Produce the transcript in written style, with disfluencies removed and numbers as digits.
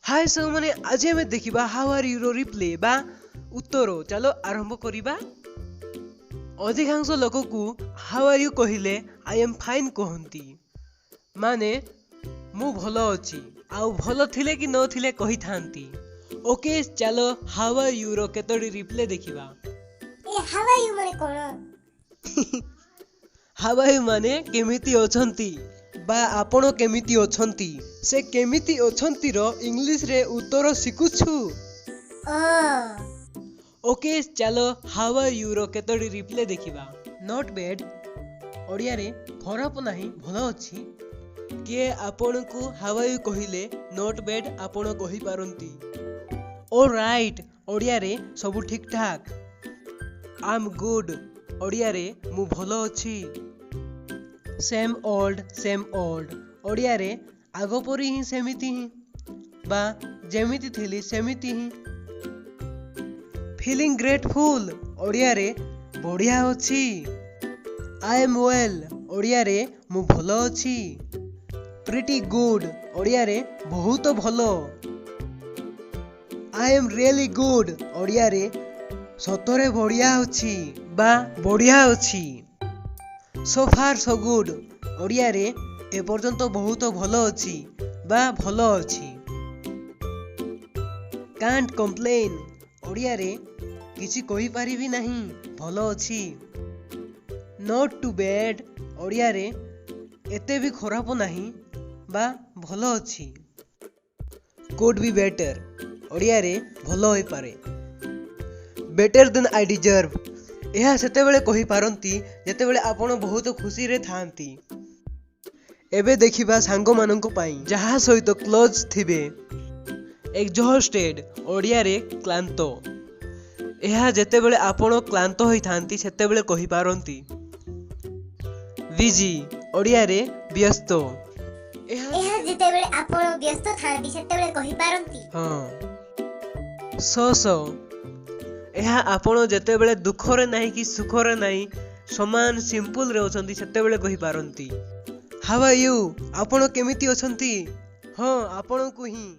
ହାଏ ସାଙ୍ଗମାନେ, ଆଜି ଆମେ ଦେଖିବା ହାଉ are your reply ବା ଉତ୍ତର। ଚାଲ ଆରମ୍ଭ କରିବା। ଅଧିକାଂଶ ଲୋକକୁ ହାଉ are you କହିଲେ I M fine କୁହନ୍ତି, ମାନେ ମୁଁ ଭଲ ଅଛି। ଆଉ ଭଲ ଥିଲେ କି ନଥିଲେ କହିଥାନ୍ତି। ଓକେ, ଚାଲ ହାଉ are your କେତୋଟି ରିପ୍ଲେ ଦେଖିବା। ଏ ହାଉ are you ମାନେ କଣ? ହାଉ are you ମାନେ କେମିତି ଅଛନ୍ତି ବା ଆପଣ କେମିତି ଅଛନ୍ତି। ସେ କେମିତି ଅଛନ୍ତିର ଇଂଲିଶରେ ଉତ୍ତର ଶିଖୁଛୁ। ଓକେ, ଚାଲ ହାଉ are your କେତୋଟି ରିପ୍ଲେ ଦେଖିବା। Not bed, ଓଡ଼ିଆରେ ଖରାପ ନାହିଁ, ଭଲ ଅଛି। କିଏ ଆପଣଙ୍କୁ ହାଉ are you କହିଲେ not bed ଆପଣ କହିପାରନ୍ତି। ଓ ରାଇଟ୍, ଓଡ଼ିଆରେ ସବୁ ଠିକ୍ ଠାକ୍। ଆମ୍ ଗୁଡ୍, ଓଡ଼ିଆରେ ମୁଁ ଭଲ ଅଛି। ସେମ୍ ଓଲ୍ଡ ସେମ୍ ଓଲ୍ଡ, ଓଡ଼ିଆରେ ଆଗ ପରି ହିଁ ସେମିତି ହିଁ ବା ଯେମିତି ଥିଲି ସେମିତି ହିଁ। ଫିଲିଂ ଗ୍ରେଟଫୁଲ୍, ଓଡ଼ିଆରେ ବଢ଼ିଆ ଅଛି। I M well, ଓଡ଼ିଆରେ ମୁଁ ଭଲ ଅଛି। ପ୍ରିଟି ଗୁଡ୍, ଓଡ଼ିଆରେ ବହୁତ ଭଲ। I M really good, ଓଡ଼ିଆରେ ସତରେ ବଢ଼ିଆ ଅଛି ବା ବଢ଼ିଆ ଅଛି। ସୋ ଫାର୍ ସୋ ଗୁଡ୍, ଓଡ଼ିଆରେ ଏପର୍ଯ୍ୟନ୍ତ ବହୁତ ଭଲ ଅଛି ବା ଭଲ ଅଛି। କାଣ୍ଟ କମ୍ପ୍ଲେନ୍, ଓଡ଼ିଆରେ କିଛି କହିପାରିବି ନାହିଁ, ଭଲ ଅଛି। Not two bed, ଓଡ଼ିଆରେ ଏତେ ବି ଖରାପ ନାହିଁ ବା ଭଲ ଅଛି। Could be better, ଓଡ଼ିଆରେ ଭଲ ହୋଇପାରେ। ବେଟର୍ ଦେନ୍ I deserve, ଏହା ସେତେବେଳେ କହିପାରନ୍ତି ଯେତେବେଳେ ଆପଣ ବହୁତ ଖୁସିରେ ଥାଆନ୍ତି। ଏବେ ଦେଖିବା ସାଙ୍ଗମାନଙ୍କ ପାଇଁ ଯାହା ସହିତ କ୍ଲୋଜ୍ ଥିବେ। ଏକ୍ସହଷ୍ଟେଡ୍, ଓଡ଼ିଆରେ କ୍ଳାନ୍ତ। ଏହା ଯେତେବେଳେ ଆପଣ କ୍ଳାନ୍ତ ହୋଇଥାନ୍ତି ସେତେବେଳେ କହିପାରନ୍ତି। ବିଜି, ଓଡ଼ିଆରେ ବ୍ୟସ୍ତ। ଏହା ଯେତେବେଳେ ଆପଣ ବ୍ୟସ୍ତ ଥାଆନ୍ତି ସେତେବେଳେ କହିପାରନ୍ତି। ହଁ। ସୋ ସୋ, ଏହା ଆପଣ ଯେତେବେଳେ ଦୁଃଖରେ ନାହିଁ କି ସୁଖରେ ନାହିଁ, ସମାନ ସିମ୍ପଲରେ ଅଛନ୍ତି ସେତେବେଳେ କହିପାରନ୍ତି। ହାଉ are you, ଆପଣ କେମିତି ଅଛନ୍ତି? ହଁ, ଆପଣଙ୍କୁ ହିଁ।